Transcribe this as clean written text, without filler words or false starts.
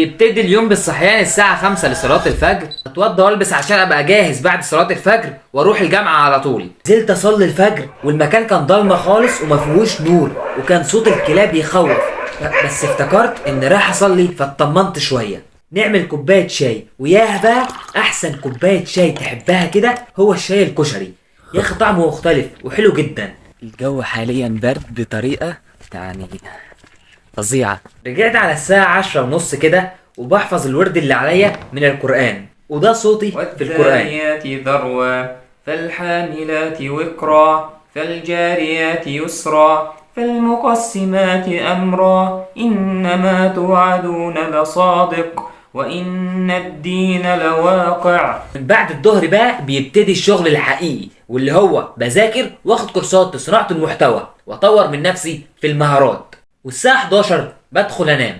يبتدي اليوم بالصحيان الساعة 5 لصلاة الفجر، اتوضى والبس عشان ابقى جاهز بعد صلاة الفجر واروح الجامعة على طول. نزلت اصلي الفجر والمكان كان ضلمة خالص وما فيهوش نور، وكان صوت الكلاب يخوف، بس افتكرت ان رايح اصلي فاطمنت شوية. نعمل كوباية شاي، وياها بقى احسن كوباية شاي تحبها كده هو الشاي الكشري، يا اخي طعمه مختلف وحلو جدا. الجو حاليا برد بطريقة يعني فظيعة. رجعت على الساعة 10:30 كده وبحفظ الورد اللي عليا من القرآن، وده صوتي في القرآن. والذاريات ذروا فالحاملات وقرا فالجاريات يسرا فالمقسمات أمرا إنما توعدون لصادق وإن الدين لواقع. من بعد الظهر بقى بيبتدي الشغل الحقيقي، واللي هو بذاكر واخد كورسات في صناعة المحتوى واطور من نفسي في المهارات. والساعة 11 بدخل انام.